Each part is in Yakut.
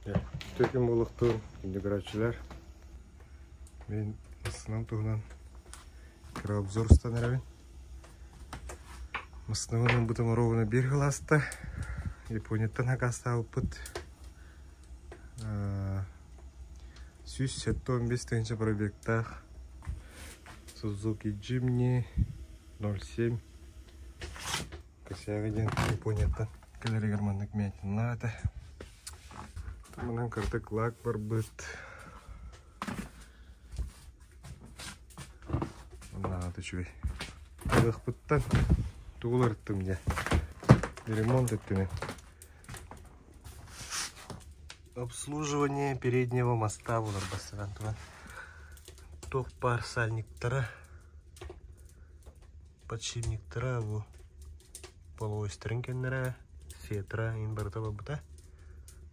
Үтүө күн буолуохтун, күндү көрөөччүлэр. Мин массыынам туһунан кыра обзор устан эрэбин. Массыынабын ылбытым оруобуна биир сыл ааста. Японияттан сакаастаабыппыт. 175 тыһыынча пробегтаах Suzuki Jimny 07 Косяга диэн Японияттан кэлэригэр маннык мятиннаах этэ. Манан кырдык лак барбыт. Оннааҕыта үчүгэй. Ылыахпыттан тугу уларыттым дьэ. Ремонт өттүнэн. Обслуживание переднего моста булар бастатан туран. Туох баар сальниктара подшипниктара бу полуостарын кэннэрэ сетра ин барыта барбыта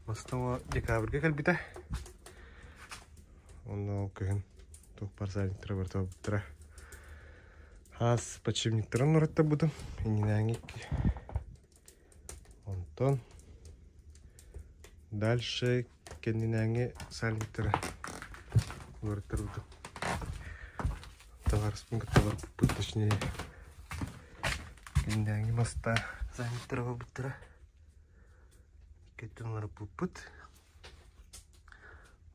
Мастама декабрьга кэлбитэ онно ол күһүн туох баар сальниктара барыта барбыттара хаас подшипниктарын уларыттарбытым иннинээҥи онтон дальше кэннинээҥи сальниктары уларыттарбытым Табаарыспын кытта барбыппыт, точнее кэннинээҥи маста сальниктара барбыттара икки өттүн уларыппыппыт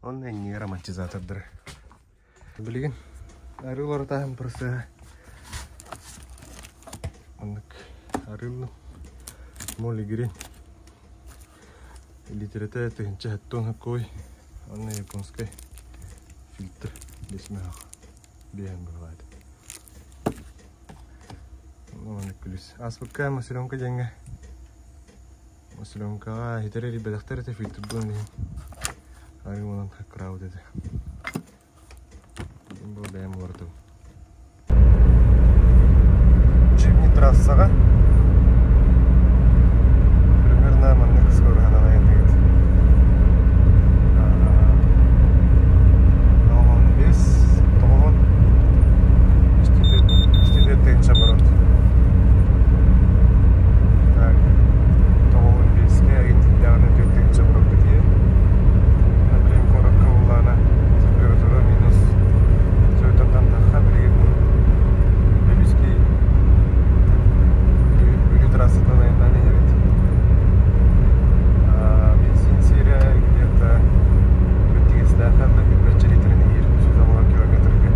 Онно иннигэр амортизатордары. Билигин арыы уларытааһын процеһа оннук арыыллым. Молигрин литерата тыһынча хэттон хаккой онно японскай фильтр бесмех биэһэн быһылаат. Оннук күлүс. Аспыкка масленка диэҥҥэ Масленкаҕа иһитэр эрийбэтэхтэр этэ фильтрдуон иһин арыы онон кыраабыт этэ. Бу бэйэм уларытым. Чимни трассаҕа примерно маннык скороһынан айанныгыт. 95, 90, 34 тыһыынча оборот. Так, 95-ке агентиктээҕинэ 4 тыһыынча оборотка тиийэр. Билигин куоракка буллаҕына температура минус сөйтөттөн тахха билигин Бүлүүскэй Бүлүү трассатынан айаннаан иһэбит. Бензин сиэрэ где-то Бэрдигэстээххэ сүүрбэччэ литрин иһиир 110 километрга.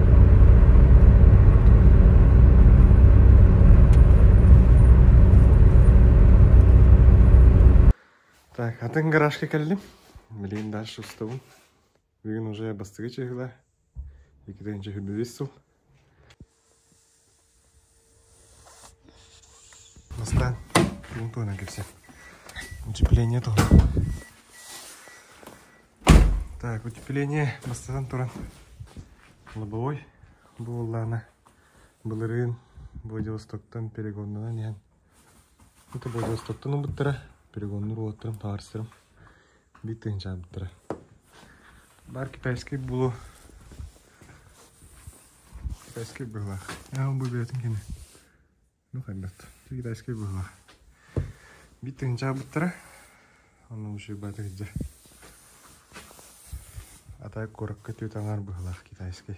Так, атын гаражка кэллим. Билигин дальше устабын. Бүгүн уже бастакы чыһыла. 2025 сыл. Бастаан тугун туһунан кэпсиэм. Утепление туһунан. Так, утепление бастатан туран лобовой буоллаҕына былырыын Владивостоктан перегоннанан иһэн это Владивостоктан ылбыттара перегоннуур уолаттарым табаарыстарым биир тыһыынчаабыттара бар китайский булу китайский быһыылаах аа бу бэйэтин кини ну хайдах китайский быһыылаах биир тыһыынчаабыттара онно учуйбаата сылдьар а так куоракка түөрт аҥаар быһыылаах китайский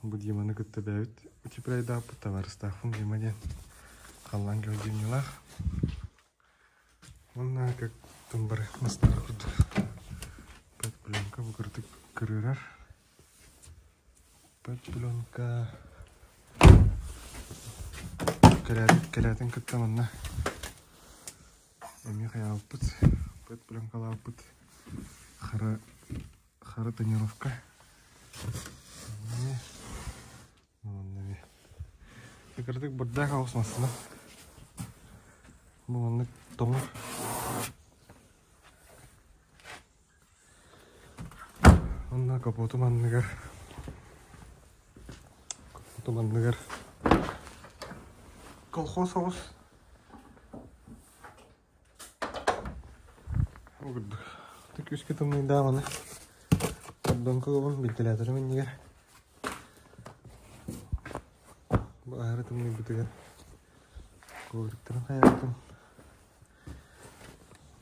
бу Диманы кытта бэйэбит утепляйдааппыт табаарыстаахпын Дима диэн халлаан кэлгиэнньэлээх Уонна как там бары мастар курдук пленка бу кырдык кырыырар пленка кэлээтин кэлээтин кытта манна эмиэ хайаабыппыт пленкалаабыппыт хара хара тонировка Кырдык бырдаах аҕыс массыына. Бу маннык тоҥор. Онно капотум анныгар капотум анныгар колхоз оҕус. Ол курдук. Күүскэ тымныйдаах аны. Поддонка ылабын вентиляторым иннигэр. Бу аһары тымныйбытыгар ковриктарын хайаабытым.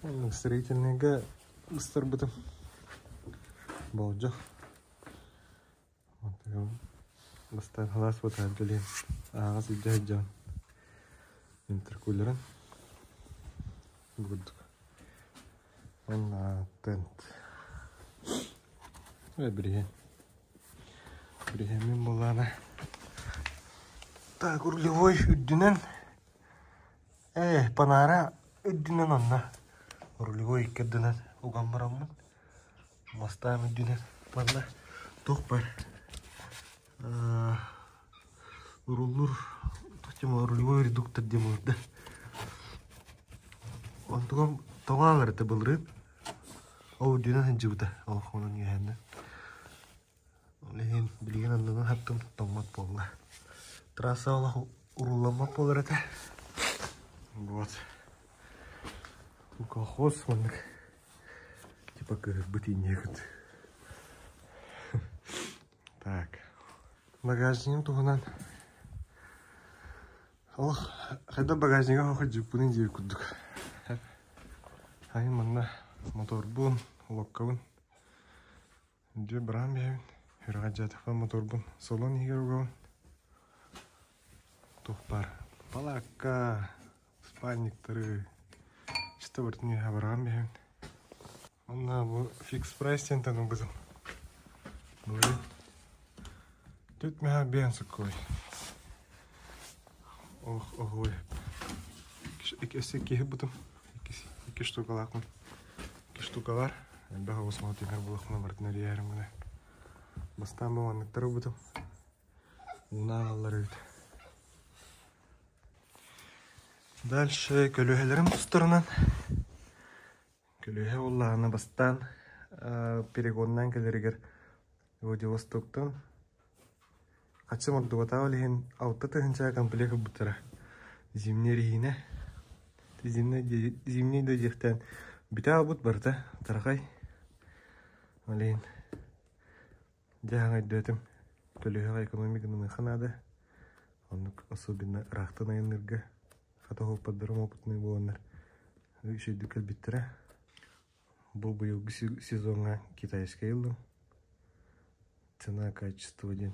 Оннук строительныйга ыстарбытым. Болдьох. Бастаан халаас буотаан кэлиэн ааҕа сылдьа сылдьан интеркулерын бу курдук. Уонна тент. Бириһиэн. Бириһиэммин буоллаҕына так рулевой үрдүнэн панара үрдүнэн онно рулевой икки үрдүнэн уган бараммын Мастаам үрдүнэн манна туох баар уруллуур рулевой редуктор диэн буолар да. Онтугам тоҕо аалар этэ былырыын. Ол үрдүнэн сылдьыбыта олох онон үөһээннэн. Ол иһин билигин аннынан хаттым тоҥмот буолла. Трасса олох урулламмат буолар этэ. Вот. Колхоз маннык Типа кыыһырбыт инньэкит. Так. Багажнигым туһунан олох хайда багажнига хоходьуппунун диир курдук. Айын манна моторбун, локкабын дьэ быраан биһэбин. Үрэҕэ дьаатахпын моторбун салон иһигэр угабын. Туох баар палаакка, спальниктары чисто барытын үөһэ бараҕан биһэбин. Онно бу фикс прайс диэнтэн ылбытым. Былырыын түт меха биэн суккуй. Ох, оһуй. Өссө иккиһи бутум. Икки штукалаахпын. Икки штука бар. Элбэх оҕус маҕатыгар булахпына барытын эрийээрим гына. Бастаан бу манныктары ылбытым. Ууна аҕаллар эбит. Дальше көлүөһэлэрим тустарынан. Көлүөһэ буоллаҕына бастаан перегоннаан кэлэригэр Владивостоктан хаччым ордубатаҕа ол иһин 6 000 комплект ылбыттара. Зимний эриһиинэ. Зимний да диэхтээн бүтэ аҕалбыт барыта тарахай. Ол иһин Дьэ өйдөөтүм, көлүөһэҕэ экономиканыаха наада, оннук особенно ыраахтан айанныырга хата уоппардарым опытнай буоланнар үчүгэйдик кэлбиттэрэ. Бу быйылгы сезоҥҥа китайскай ыллым. Цена качество диэн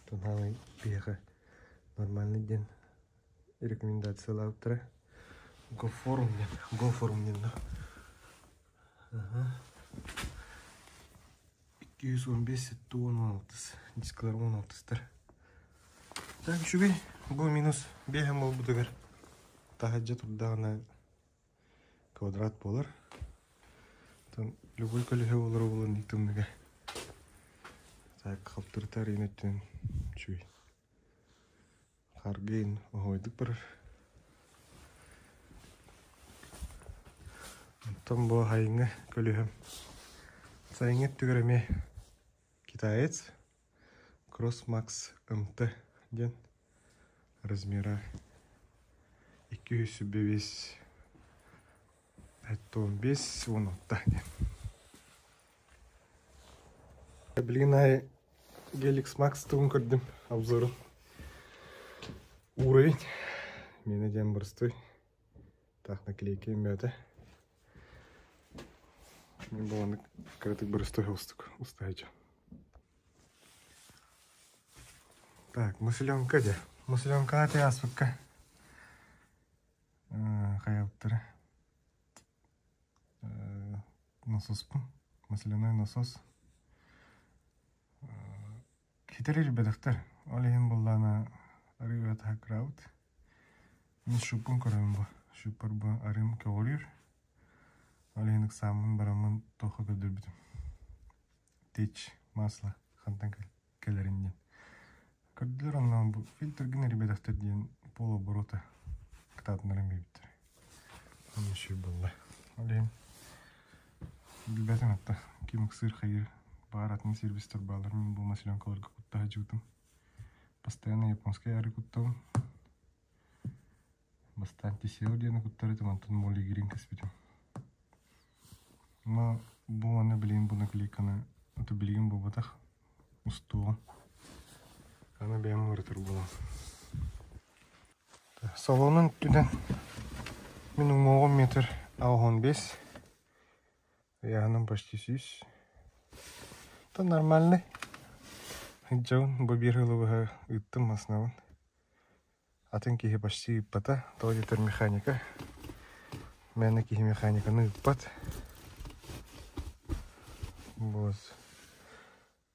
саамай биһиэхэ нормальный диэн рекомендациялаабыттара. Гофорум диэн, гофорум диэн да. 215 716 дискалар 16-тар. Так үчүгэй. Бу минус 5 буолбутугар таһырдьа турдаҕына квадрат буолар. Оттон любой көлөһө буолар буолан тымныга. Так халтырытар иин өттүнэн үчүгэй. Харгыйын оһуойдук барар. Онтон бу сайыҥҥы көлүөһэм. Сайыҥҥы өттүгэр эмиэ китаец Cross Max МТ диэн размера 205 15 16 диэн. Билигин аайы Gelix Max тугун көрдүм обзорун. Уровень. Мені диэн боростуой. Так наклейка иммөтө. Мен боланнык кыратык боростуой устук устаачы. Так, масленка де. Масленка те аспыкка. Хайалттары. Насоспун. Масляной насос. Китер бэдэхтэр. Ол иһин буоллаҕына арыы атаһа кыраабыт. Мин щуппун көрөбүн бу. Щуппар бу арыым көҕүрүүр. Ол иһин ыксааммын бараммын туохха көрдөрбүтүм. Течь масло хантан кэлэрин диэн. Көрдүлэр онно бу фильтргин эрийбэтэхтэр диэн полуоборота кытаатыннаран биэрбиттэр. Онно үчүгэй буолла. Ол иһин билбэтим атта ким ыксыыр хайыыр баар атын сервистэр бааллар мин бу масленкаларга кутта сылдьыбытым. Постоянно японскай арыы куттабын. Бастаан Тисел диэни куттар этим, онтон Молигирин кэспитим. Но бу аны билигин бу наклейканы это билигин буолбатах устуоҕум. Аны бэйэм уларытар буолам. Салонун өттүнэн мин уҥуоҕум метр 85. Ыйааһыным почти 100. Это нормальный. Дьон бу биир ыалы быһа ыыттым массыынабын. Атын киһи почти ыыппата. Тоҕо диэтэр механика. Мээнэ киһи механиканы ыыппат. Вот.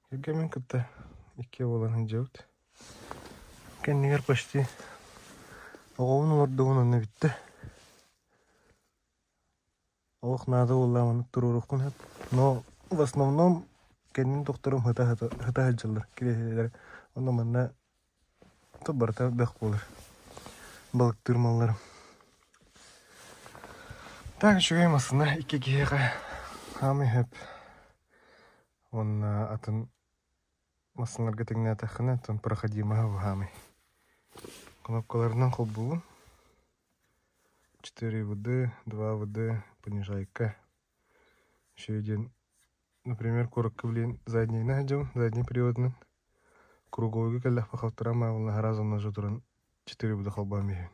Кэргэммин кытта иккиэ буолан сылдьабыт. Кэннигэр почти оҕобун олордубун онно бүттэ. Олох наада буоллаҕына маннык туруоруохпун сөп. Но в основном кэннин докторум сыта сылдьаллар кириэһилэлэр. Онно манна барыта бөх буолар. Балыктыыр малларым. Так үчүгэй массыына икки киһиэхэ хаамый сөп. Уонна атын массыыналарга тэҥнээтэххинэ, оттон проходимоһа уһаамый. Кнопкаларынан холбуубун. 4 ВД, 2 ВД, понижайка. Еще один, например, куоракка билигин заднийынан сылдьабын, задний приводынан. Круговойга кэллэхпэ халтараа маабылына сразу онно туран 4 ВД холбоон биэрэбин.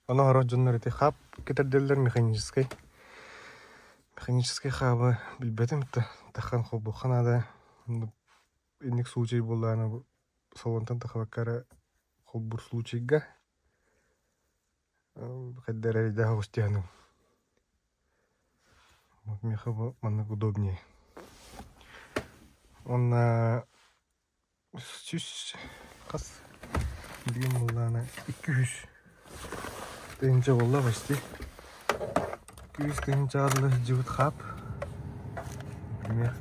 Ону сорох дьоннор ити хаап кэтэрдэллэр механическай. Механическай хаабы билбэтим да таххан холбуохха наада. Инник случай буоллаҕына салонтан тахсыбакка эрэ холбуур случайга хайда эрэ эрэйдээх оҕус дии саныыбын. Вот миэхэ бу маннык удобнее. Уонна 100 хас билигин буоллаҕына 200 тыһыынча буолла почти. 200 тыһыынчаҕа дылы сылдьыбыт хаап. Например,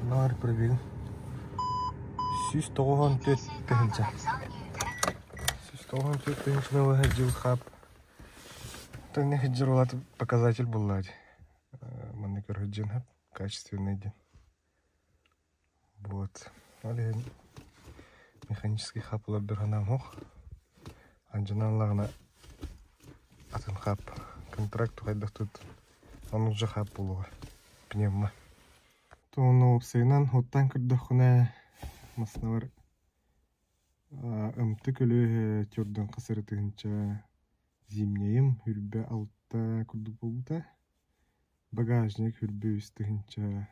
наар пробегын 194 тыһыынча. 194 тыһыынчаны сылдьыбыт хаап. Тэҥҥэ сылдьар улаатып показатель буолла дии. Манна көрө сылдьыан сөп, качественный диэн. Вот. Ол иһин механический хап ыларбар санаам суох. Алдьанан ыллаҕына атын хап контракт хайдах тут оннук же хап буолуоҕа пневмо. Уонна уопсайынан уоттаан көрдөххүнэ массыыналар ымты көлүөһэ төрдөн хас эрэ тыһыынча зимнейым 26 курдук буолбута. Багажник 23 тыһыынча.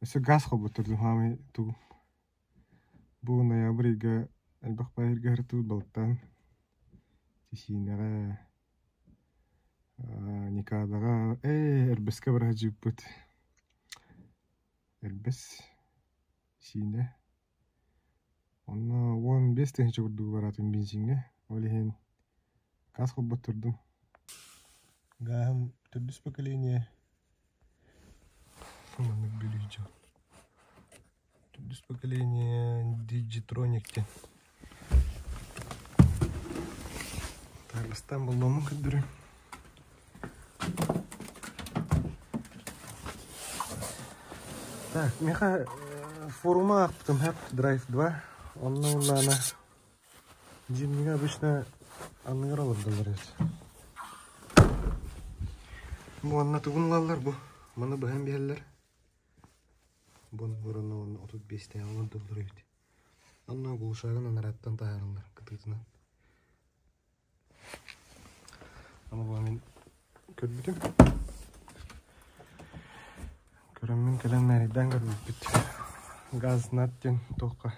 Өссө газ холботтордум хаамай тугум. Бу ноябрь ыйга элбэх баайырга сырыттыбыт балыктаан Тисиинэҕэ, Никадаҕа, ээ Эрбэскэ бара сылдьыбыппыт. Эрбэс, Сиинэ. Онно 15 тыһыынча курдугу бараатым бензиҥҥэ. Ол иһин газ холботтордум. Гааһым төрдүс поколение. Маннык бүлүү дьон. Төрдүс поколение Digitronic диэн. Так, бастаан балломмун көрдөрүм. Так, миэхэ форума аахпытым Hep Drive 2. Онно уонна Зимнига обычно анныгар олордоллор эбит. Бу уонна тугун ылаллар бу? Маны быһан биһэллэр. Бу уонна уонна 35-тээҕи олордоллор эбит. Онно глушагын анараттан таһаараллар кытыытынан. Аны бу мин көрбүтүм. Көрөммүн кэлэн мэрийдээн көрбүппүт. Газнат диэн туохха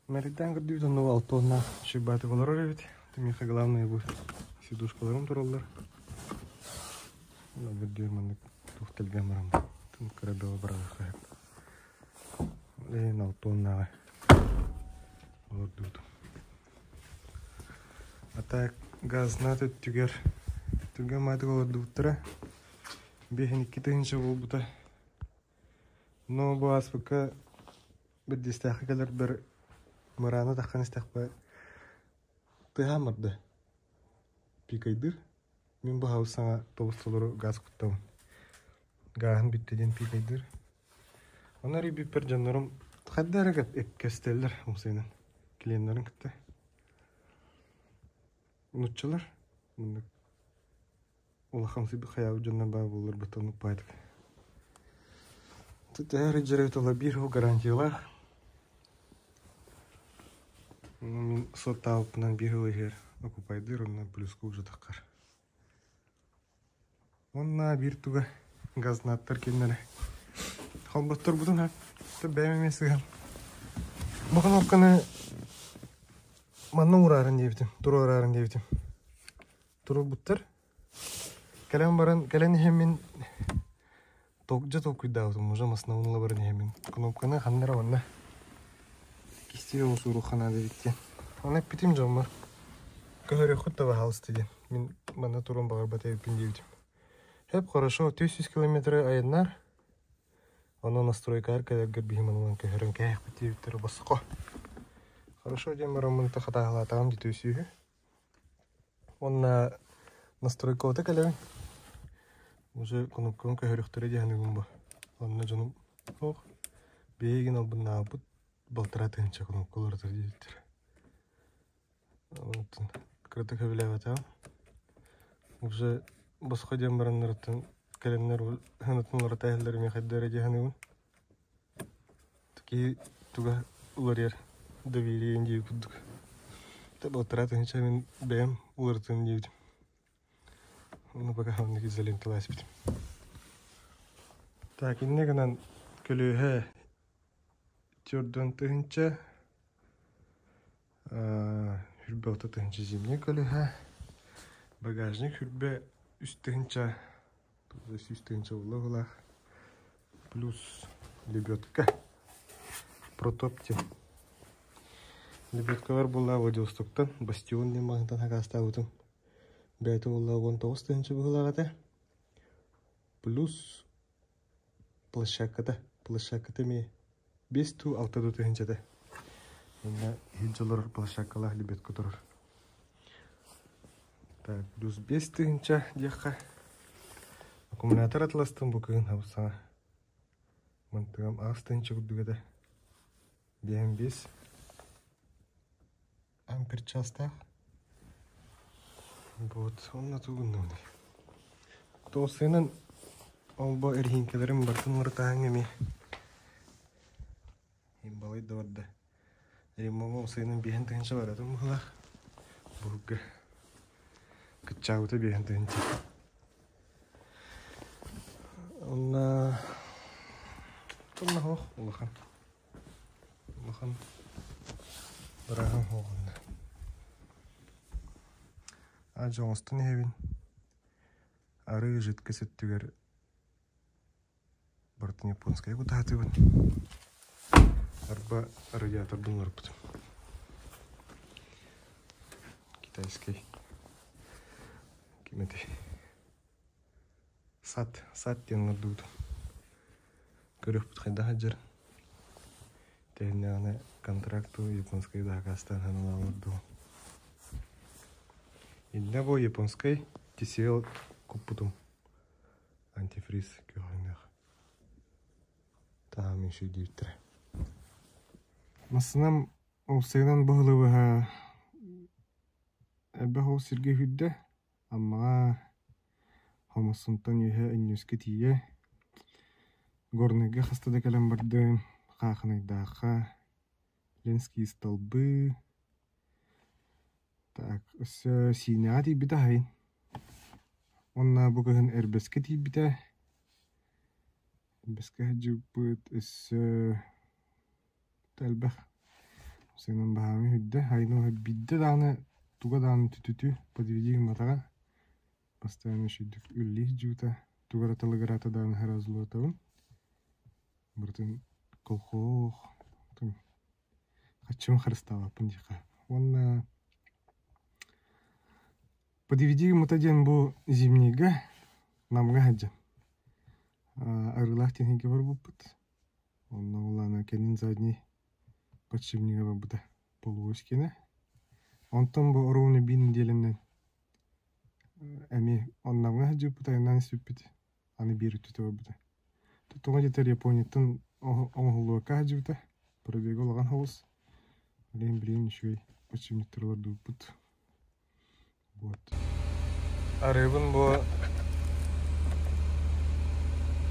Мэрийдээн көрдүүбүт онно алтуоннаах шибатик олорор эбит. Миэхэ главное бу сидушкаларым тураллар. Бу маннык туох тэлгээн баран кыра бөҕө бараллар Лейн алтуоннааҕы олордубутум. А так газнат өттүгэр түргэн маатык олордубуттара. 5-2 тыһыынча буолбута. Но бу ааспыкка бирдиэстээххэ кэлэрбэр мырааны таххан истэхпэ тыаһаан барда. Пикайдыыр. Мин бу хаус саҥа тобус толору газ куттабын. Гааһын бүттэ диэн пикайдыыр. Ону эрийбиппэр дьоннорум хайда эрэ кэстэллэр умсайынан клиеннэрин кытта. Нуччалар маннык улахамсыйбыт хайаабыт дьоннор баар буоллар бытаннык баайдык. Тут эрэ тула биир ол гарантиялаах. Мин суоттаабыппынан биир ыл иһэр окупайдыыр онно плюска уже таххар. Уонна биир туга газнаттар кинилэри холботторбутун бэйэм эмиэ сыһан. Бу кнопканы манна уурарын диэбитим, туруорарын диэбитим. Туруорбуттар. Кэлэн баран, кэлэн иһэммин дьэ толкуйдаабытым, уже массыынабын ыла баран иһэммин. Кнопканы ханна эрэ манна кистиир оҥосууруохха наада эбит диэн. Ону эппитим дьоммор. Көһөрүөххүт да баһаалыста диэн. Мин манна туруон баҕарбат эбиппин диэбитим. Эп хорошо, 400 километры айаннаар. Онон настройкаар кэлэргэр биһи манан көһөрөн кээһэхпит диэбиттэрэ босхо. Хорошо диэн бараммын хатааһылаатаҕым дии сүүһү. Уонна настройкалата кэлэбин. Уже кнопканы көһөрүөхтэрэ дии саныыбын бу. Онно дьонум ох, биһигин албыннаабыт балтараа тыһыынча кнопка уларытар диэбиттэрэ. Онтон кыратык сөбүлээбэтэҕим. Уже босхо диэн бараннарыттан кэлэннэр сыанатын уларыта иһэллэр эмиэ хайда эрэ дии саныыбын. Киһи туга уларыйар довериен диир курдук. Балтараа тыһыынча мин бэйэм уларытыам диэбитим. Ону пока оннук изоленталаспытым. Так, инньэ гынан көлүөһэ төрдүөн тыһыынча Хүрбэ 6 тыһыынча зимний көлөһө, багажник хүрбэ 3 тыһыынча, 100 тыһыынча буолла плюс лебедка Протоптим. Лебедкалар буолла Владивостоктан Бастион диэн маҕаһыынтан сакаастаабытым. Бэйэтэ буолла 19 тыһыынча быһыылаах этэ. Плюс площадката, площадката эмиэ 5 дуу, 6 дуу тыһыынчата. Инна иһирдьэ олорор площадкалаах лебедка турар. Так, плюс 5 тыһыынча диэххэ. Аккумулятор атыластым бу кыһын саҥа. Мантыгам 8 тыһыынча курдук этэ. Биэһин биэс ампер чаастаах. Вот, онно тугуннугунай. Тоосыынан олбо эриһиҥкэлэрин барытын уларытааһыҥ эмиэ балай да барда. Ремоҥҥа сыанан 5 тыһыынча баратын быһыылаах. Буһугга кыччаабыта 5 тыһыынча. Онно онно суох улахан. Улахан бырааһым суох онно. Аа дьэ оҥостон иһэбин. Арыы жидкость өттүгэр барытын японскай кутаатыбын. Арба радиатордун уларыппытым. Китайский ким этэй? Сат, сат диэн оҥордубутум. Көрүөхпүт хайдах сылдьарын. Тэһиннэҕинэ контракту японскай сакаастаан ханалаан олордугум. Иннэ бу японскай TCL куппутум. Антифриз күөҕүҥҥэх. Таһаам үчүгэй Массыынам уопсайынан быһылыбыһа элбэх ол сиргэ сүүрдэ. Аммаҕа Хомуссунтан үөһэ Өнньүөскэ тиийэ. Горнайга хаста да кэлэн бардым. Хаахынайдаахха, Ленские столбы. Так, өссө Сиинэҕэ тиийбитэ аһайын. Уонна бу кыһын Эрбэскэ тиийбитэ. Эрбэскэ сылдьыбыппыт өссө элбэх. Сыанан баһаамы үрдэ. Айна биирдэ даҕаны туга даҕаны түтүтү подведи гымматаҕа. Постоянно үчүгдүк үллии сылдьыбыта. Туга эрэ талыгыраата даҕаны сразу Барытын колхоох хаччыбын харыстаабаппын диэххэ. Уонна подведи гыммыта диэн бу зимнийгэ Намҥа сылдьан Арыылаах диэн барбыппыт. Онно улаана кэннин задний подшипнига барбыта полуось киэнэ. Онтон бу оруобуна биир нэдиэлэнэн эмиэ оннамҥа сылдьыбыппыт, айаннаан испиппит. Аны биир өттүтэ барбыта. Тоҕо диэтэр Японияттан оҥоһуллубакка сылдьыбыта. Пробега улахан соҕус. Билигин билигин үчүгэй подшипниктар олордубуппут. Вот. Арыыбын бу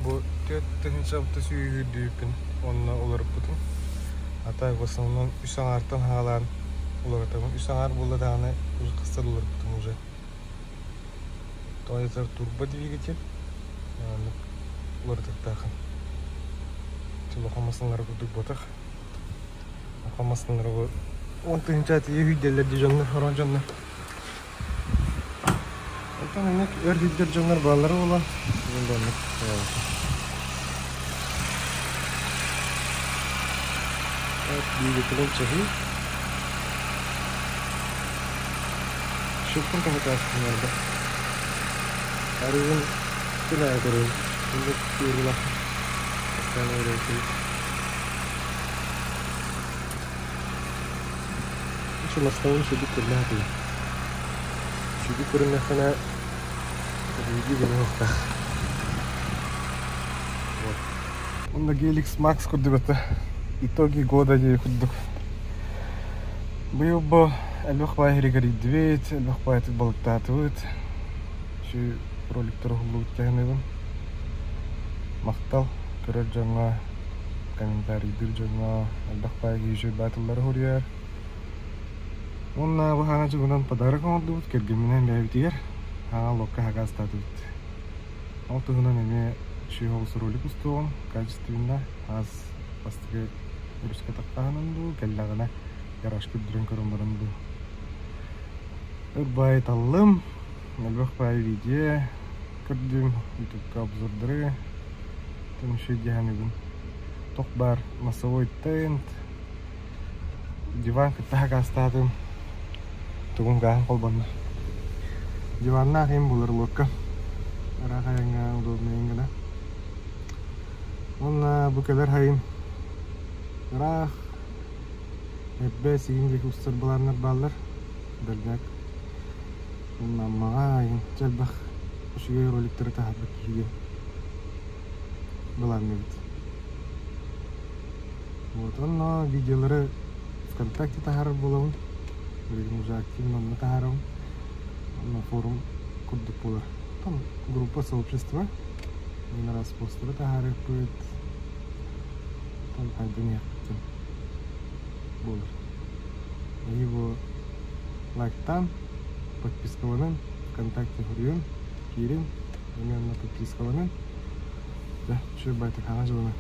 бу 4 600 үүрдүүппүн уонна уларыппытым. А так в основном үс аҥаартан хаалаан уларытабын. Үс аҥаар буолла даҕаны уже хаста да уларыппытым уже. Тоҕо турбодвигатель маннык уларытыктаахын. Улахан массыыналары курдук буотах. Улахан массыыналары бу 10 000 тиийэ күйдэллэр дии дьоннор, орон дьоннор. Оттон инник өр күйдэр дьоннор бааллара буолан, бүгүн да оннук Двигателин чаһыы. Шуппун тоһутаастыннарда. Арыгын күн аайы көрөбүн. Инник ыарыылаах. Постоянно ыарыйсыбыт. Чумастаным сүдүк көрүнэ сатыыр. Сүдүк көрүннэххинэ биһиги гыныахтаах. Вот. Онно Геликс Макс курдук это итоги года диye курдук. Быйыл бу элбэх баай эригэрийдибит, элбэх баайтык балыктаатыбыт. Şu роликтар уһуллубут кэһэнэбин. Махтал көрөр дьоҥҥо, комментарийдыыр дьоҥҥо элбэх баай киһи үчүгэй баатыллары суруйар. Уонна бу хаҥа дьугунан подарок оҥордубут кэргэмминэн бэйэбитигэр хаҥа локка хакаастаатыбыт. Ол туһунан эмиэ үчүгэй ролик устуоҕум, качественно, аас бастакы өрүскэ таххаһынан дуу, кэллэҕинэ гаражка үрдүрэн көрөн баран дуу. Өр баай таллым, элбэх баай видео көрдүм, ютубка обзордары, тым үчүгэй диэхэнибин. Тох баар массовой тент, диван кытта хакаастаатым, тугум гааһым холбонно. Диваннаах им булар луокка. Ыраах айаҥҥа удобнайын гына. Уонна бу кэлэр хайын ыраах эрдэ сигин диэки устар былааннар бааллар. Дальняк. Уонна Аммаҕа айын элбэх үчүгэй роликтары таһаарбыт киһигэ былаанныыбыт. Вот онно видеолары ВКонтакте таһаарар буолабын. Билигин уже активно онно таһаарабын. Онно форум курдук буолар. Там группа сообщества. Один раз постеры таһаарыахпыт. Там хайдан иһиэхпит буолар. Эһиги бу лайктаан, подпискаланан, ВКонтакте суруйун, киирин, эмиэ онно подпискаланан. Да, үчүгэй байтык хаҥа дьылына.